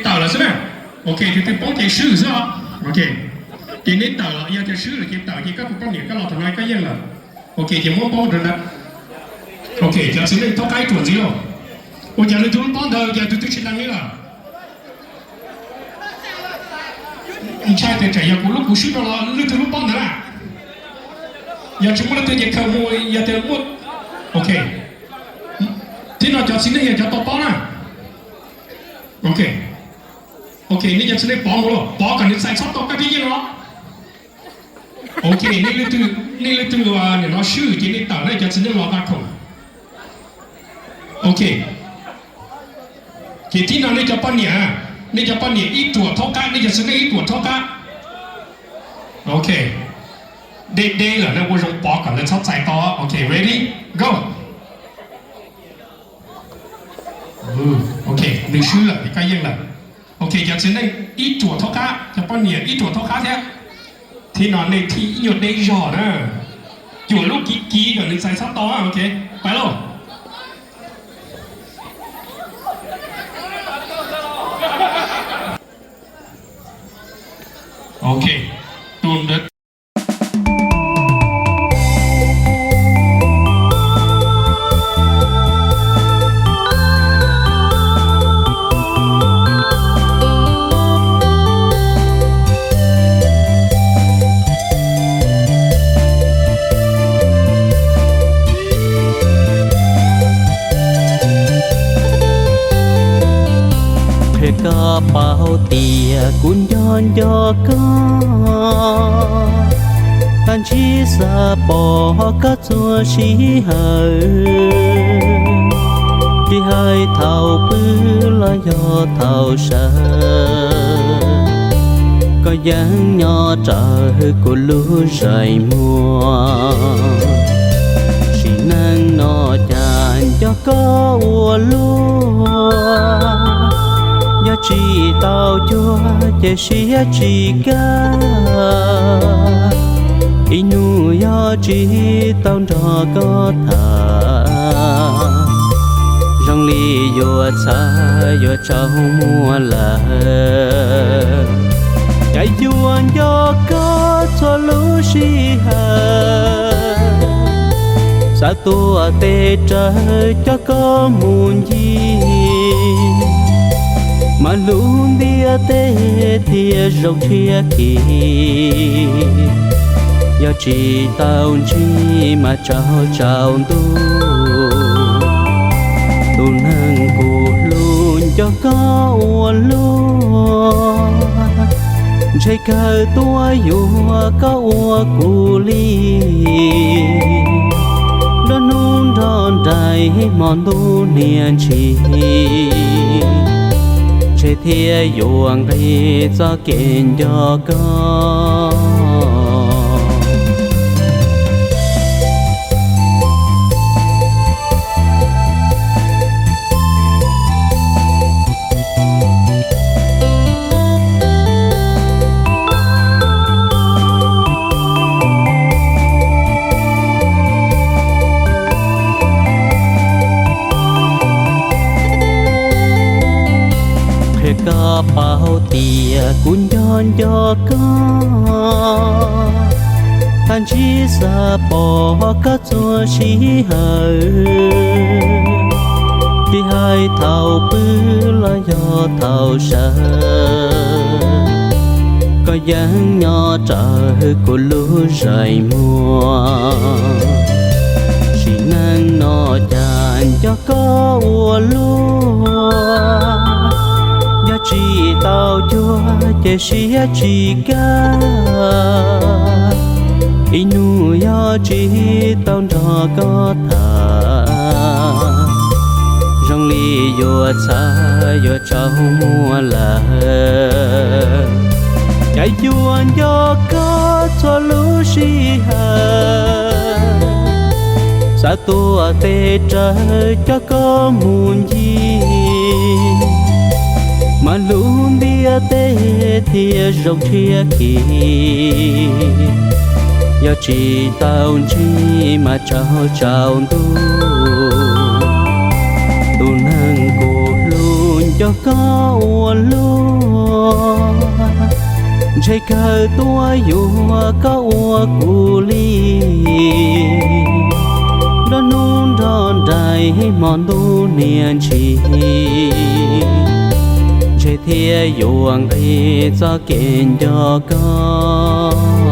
Tawm lawm xwb na. Ok, tus twg poob ces swb xwb os. Ok, ces nej tawm los yog tias swb lawm ces tawm ces koj tus poj niam koj los thaum no koj yeej lawm. Ok, ces muab npaub rau na. Ok, cov txiv neej thaub qab ib ruam ntxiv lauj. Ua cas leej twg lub pob ntawd cas tus twg tsis lees li lawm? Ntshai tias tsam yog kuv lub kuv swb no los leej twg lub pob ntawd na. Yog tsis muaj leej twg ces khaws mus, yog tias muaj, ok. Thib no cov txiv neej yog cov tau pob na. Ok, ok, nej cov txiv neej pov mus lauj, pov kom nws txais txhob tau koj thiaj yeej los. Ok, nej leej twg, nej leej twg nim no swb ces nej tawm na, cov txiv neej los da khoom. Ok, ces thib no nej cov poj niam, nej cov poj niam ib ruam thaub qab, nej cov txiv neej ib ruam thaub qab. Ok, deb deb lawm na, ua zoo pov kom lawv txhob txais tau. Ok, ready, go. Ok, nws swb lawm ces koj yeej lawm. Ok, cov txiv neej ib ruam thaub qab, cov poj niam ib ruam thaub qab thiab. Thib no nej thij ib nyuag deb zog na. Cuam lub kiv kiv kom nws txais txhob tau. Ok, pais lauj. Ok, tus ntawd qhia koj paub tias kuv nco nco koj, tag ntsib xav pom koj txhua sij hawm, tsis hais thaum pw los yog thaum sawv, koj yeej nyob raws kuv lub zeem muag. Sim neej no cas nco koj ua luaj, yog tsis tau cuag ces siab tsis kaj, ib hnub yog tsis tau nrog koj tham, zoo li yuav txhav yuav tsaus muag lawm. Cas yuav nco koj txhua lub sij hawm, xav tuaj tes rawv coj koj mus ncig, mas lub ntiaj teb thiaj zoo tshiab kis, yog tsis tau ntsib mas tsaus tsaus ntuj. Tus neeg kuv hlub nco koj ua luaj, ntshe kawg tuaj yuav koj ua kuv li, nruab hnub nrog nraim hmo ntuj niaj ntsis, ntshe thiaj yuav nqis txoj kev nco koj. Qhia koj paub tias kuv nco nco koj, tag ntsib xav pom koj txhua sij hawm, tsis hais thaum pw los yog thaum sawv, koj yeej nyob raws kuv lub zeem muag. Sim neej no cas nco koj ua luaj, yog tsis tau cuag ces siab tsis kaj, ib hnub yog tsis tau nrog koj tham, zoo li yuav txhav yuav tsaus muag lawm. Cas yuav nco koj txhua lub sij hawm, xav tuaj tes rawv coj koj mus ncig, mas lub ntiaj teb thiaj zoo tshiab kis, yog tsis tau ntsib mas tsaus tsaus ntuj. Tus neeg kuv hlub nco koj ua Ntshe kawg tuaj yuav koj ua kuv li, nruab hnub nrog nraim hmo ntuj niaj ntsis, ntshe thiaj yuav nqis txoj kev nco koj.